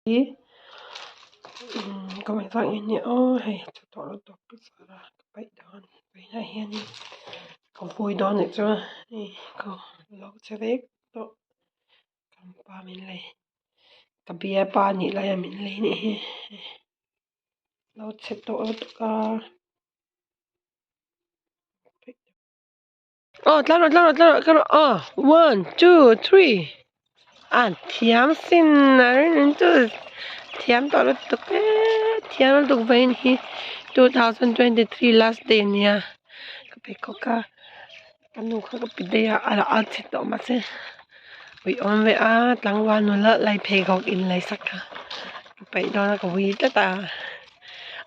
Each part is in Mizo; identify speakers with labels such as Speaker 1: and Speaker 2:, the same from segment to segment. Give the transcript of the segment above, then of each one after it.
Speaker 1: Hi ka ngaih vang eng nge aw hei chu tawh lo tawp ka char a ka paih dawn vawiinah hianin ka vui dawn anih chuan hei ka lo che vek tawh ka pa min lei ka bialpa nih laia min lei anih hi lo che tawh lutuk a. Aw tlar rawh tlar rawh tlar rawh tlar rawh aw one two three a thiam sin a rin chu thiam tawh lutuk e thiam lutuk vawiin hi 2023 last day ania ka pheikhawk a ka nu kha ka pe daih a a la a chhe tawh mahse ui awm ve a tlangval nula lai pheikhawk in lei sak kha ka peih dawn a ka ui tlat a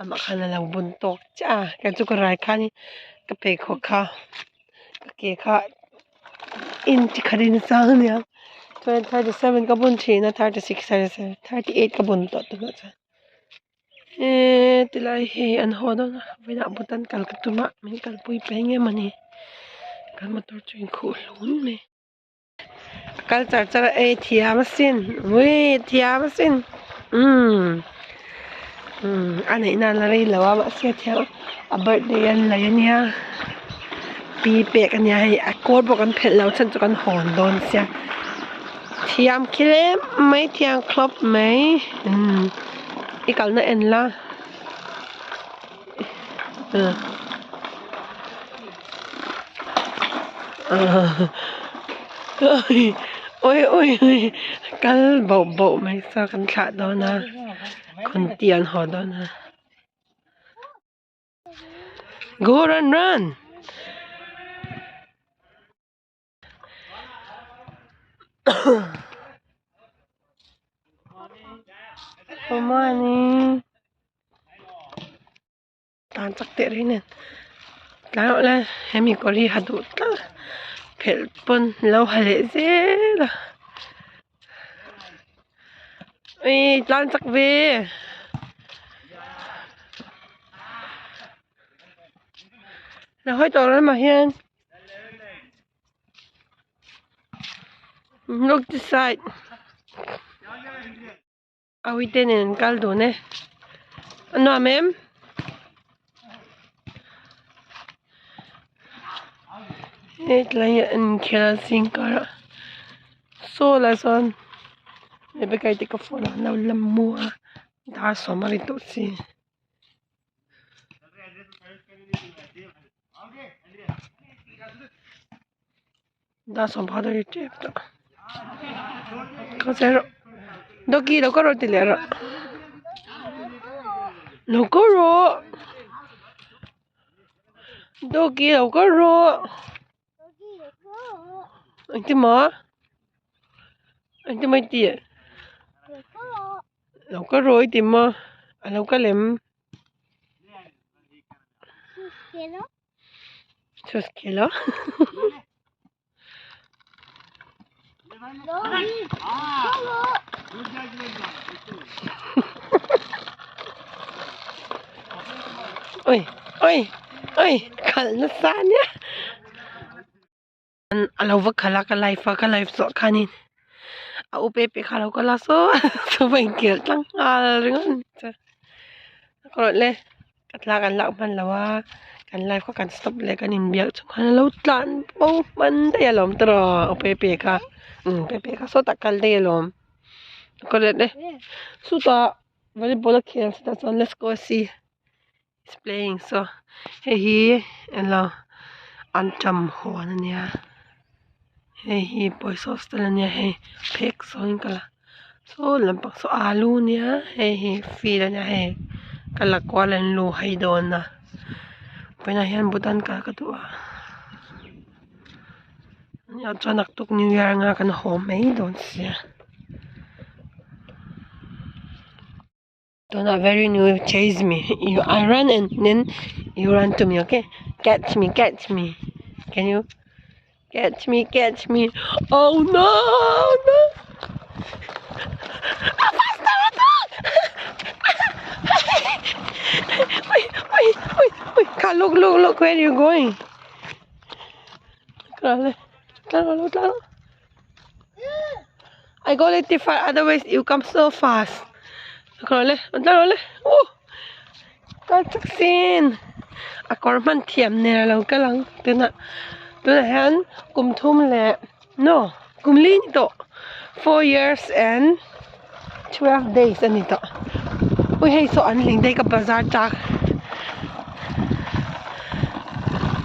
Speaker 1: amah khan a lo bun tawk chiah a kei chu ka rai khan in ka pheikhawk kha ka ke kha inch khat in sang ania chuan 37 ka bun thin a 36 37 38 ka bun tawh tunah chuan eee tilai hi an haw dawn a vawiinah butan kal ka tum a min kalpui peng em a ni kan motor chu in khuh hlun mai. A kal char char a ei thiam asin ui thiam asin umm umm a neih nan la rei lo a mahse a thiam a birthday an lei ania pi pek ania hei a kawl pawh kan phelh lo chhan chu kan hawn dawn sia thiam khi lem mai thiam khawp mai umm i kalna en la Oi oi oi kal boh boh mai saw kan thlah dawn a khunti an haw dawn a go run run. Good morning. Tan chak teh reng nen tlai rawh le hemi kawr hi ha duh tlat phelh pawn lo ha leh zel a ui tlan chak ve. Lo hawi tawh lamah hian. Look this side. Awite nen an kal dun e. A nuam em? Hei tlai ah an inkhel a zing karah saw lah sawn Rebecca i te ka phone ah an lo la mu a dar sawm a ri tawh si. Dar sawm pakhat a ri tep tawh ka che rawh doggy lo ka rawh ti leh rawh lo ka rawh doggy lo ka rawh engtin maw engtin maw i tih lo ka rawh i ti maw a lo ka lem. Suskelo. Oi, oi, oi, khalh nasa ania. A lo va khalh a ka live a ka live zawh khanin a u pe pe kha a lo kal a saw saw a inkhel tlang nghal ringawt a ni chu ka rawh le ka thla kan lak hman lo a kan live kha kan stop leh kan inbiak chung khan a lo tlan bo hman daih alawm tiraw u pe pe kha umm pe pe kha sawtah kal daih alawm ka let e chutah volleyball a khel chutah chuan let's go see. Is playing so hei hi elo anṭam huan ania hei hi pawisa hostel ania hei phek sawin ka la saw lampang saw alu ania hei hi field ania hei ka la kual an lu hai dawn a vawiinah hian butan kal ka duh a chuan naktuk new year anga kan haw mai dawn sia. Tunah very new chase me you I run and then you run to me okay catch me catch me can you catch me catch me oh no no wait wait wait wait look look look where you going I go little far otherwise you come so fast. Kal rawh le an tlan rawh le uh kal chak sin a kawr hman thiam nen alo kal ang tunah tunah hian kum thum leh no kum li ni tawh four years and 12 days a ni tawh ui hei saw an hling daih ka bazar chak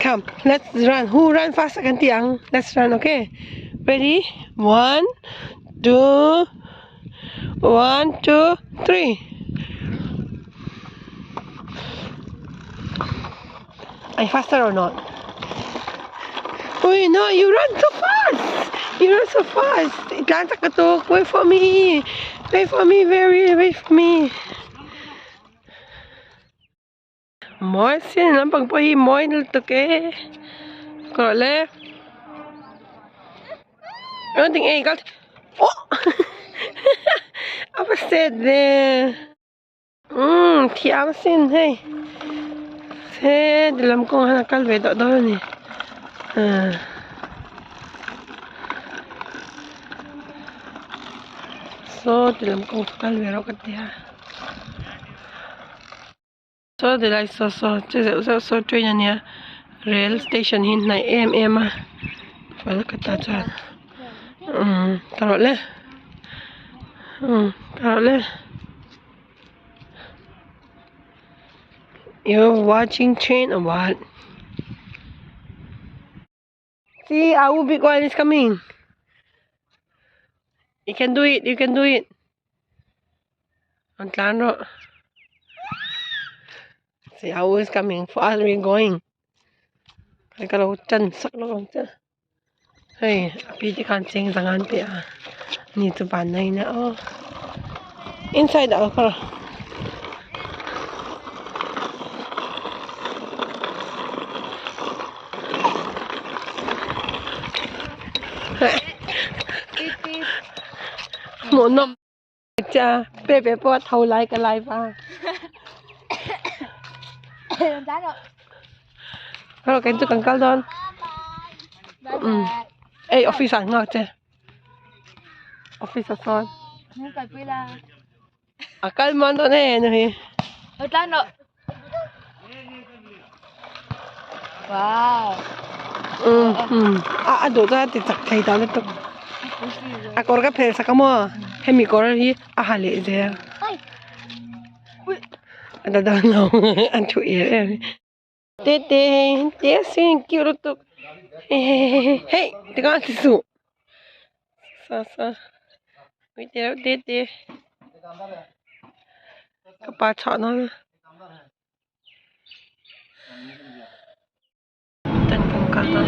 Speaker 1: come let's run who run fast kan tih ang let's run okay ready one two one two three I faster or not ui no you run so fast you run so fast i tlan chak lutuk wait for me wait for me very wait for me mawi sin lampang pawh hi mawi lutuk e ka rawh le I don't think eh kal oh a va set ve. Umm thiam sin hei he ti lam kawng hian a kal ve tawh dawn a ni ah saw ti lam kawng chu kal ve rawh ka tia saw ti lai saw saw che zeuh zeuh saw train a nia rail station hi hnaih em em a kolkata chuan umm ta rawh le umm ta rawh le you watching train or what see our big one is coming you can do it you can do it an tlan rawh see our is coming for us we going hei ka lo chan sak lawk ang che hei a pi te khan cheng zang an pe a ni chu van na in a aw inside ah ka hmuh nawm cha pe pe pawh a tho lai ka lai va hello kan chu kan kal dawn um ei office ah an nghak che office ah sawn a kal man dawn e nu hi um um a a duh chuan a ti chak thei tawh lutuk a kawr ka phel sak a maw hemi kawr hi a ha leh zel a la dawn lo a thu er em te te hei te a sin cute lutuk hehehe hei tikhan a ti suh sa sa ui te reuh te te ka pa chhuah dawn a. Tan kan kal dawn.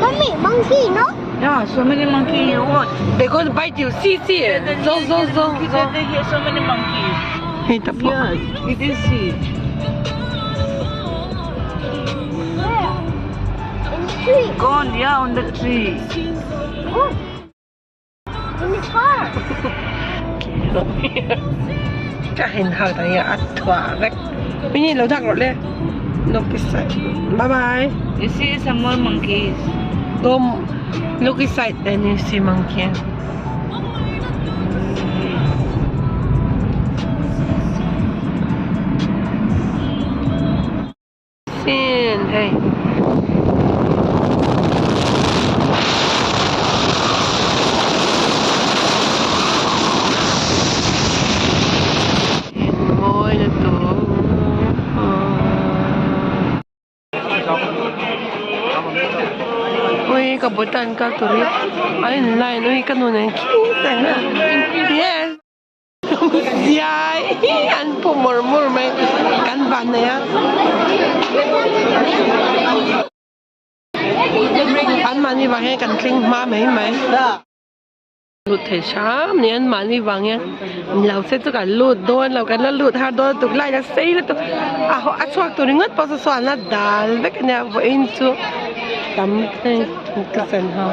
Speaker 2: Mommy, monkey, no?
Speaker 3: Yeah, so many monkey you want.
Speaker 1: They go to bite you. See, see. Zo, zo, zo, zo.
Speaker 3: Here so many monkeys.
Speaker 1: Hei ta pawh.
Speaker 3: Yes, you can see.
Speaker 2: Where? In the tree.
Speaker 3: Gone, yeah, on the tree.
Speaker 2: Oh. In the car.
Speaker 1: Ka hin hak dang ya a thua vek. Mini lo dak rawh le. Look inside. Bye bye.
Speaker 3: You see some more monkeys.
Speaker 1: Go look inside then you see monkey. Sin hei. Mawi na tu. Ui ka butan kal tur hi a in line ui ka nu nen khi ta hian yes. Ziai an pu mur mur mai kan van nei a an mahni vang hian kan thleng hma mai mai lut thei hram ni an mahni vang hian ni lo se chu kan lut dawn lo kan la lut har dawn lutuk line a sei lutuk a haw a chhuak tur ringawt pawh saw saw an la dal vek ania vawiin chu tam hei ka sen ho.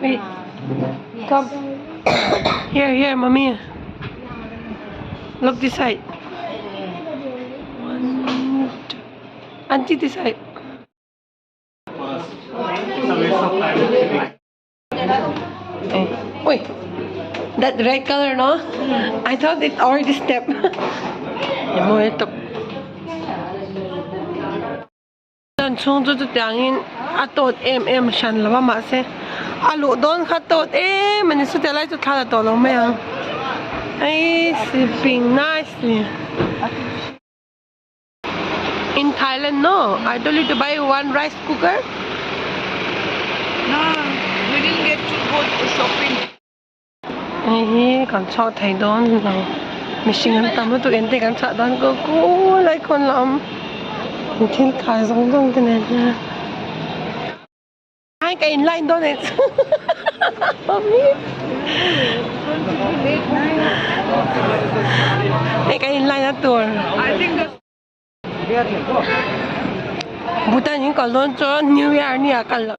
Speaker 1: Wait. Come. Here, here, mommy. Look this side. One, two. Auntie this side. Oh. Wait. That red color, no? I thought it already stepped. Chuan chhung chu chutiangin a tawt em em hran lo a mahse a luh dawn kha tawt em a ni chutia lai chu thla la tawh lo mai ang hei sleeping nicely in Thailand no I told you to buy one rice cooker
Speaker 3: No, we didn't get to go to shopping.
Speaker 1: Hei hi kan chhuak thei dawn lo mihring an tam lutuk eng te kan chhuah dawn ko ku lai khawn la awm an thil khai zawng zawng te nen hian ai ka in line dawn eh hei ka in line a tur. Bhutan in kal dawn chuan new year ni ah kal loh.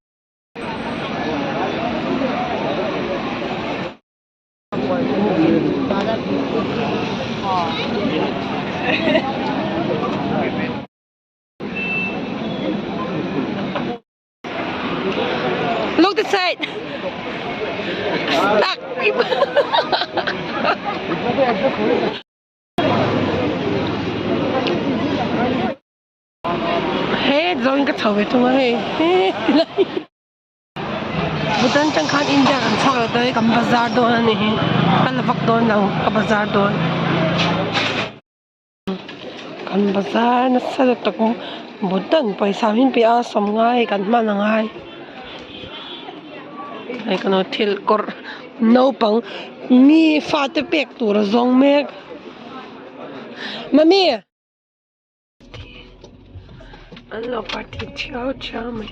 Speaker 1: Look this side. Stuck. He zawng in ka chho ve thung a hei he ti lai Bhutan tang khan India kan chhuak leh dawn kan bazar dawn a ni hi ka la vak dawn lo ka bazar dawn kan bazar nasa lutuk Bhutan pawisa min pe a sawmngai kan hman a ngai hei kan thil kawr naupang mi fate pek tur a zawng mek mummy. An lo party thiau thiau mai.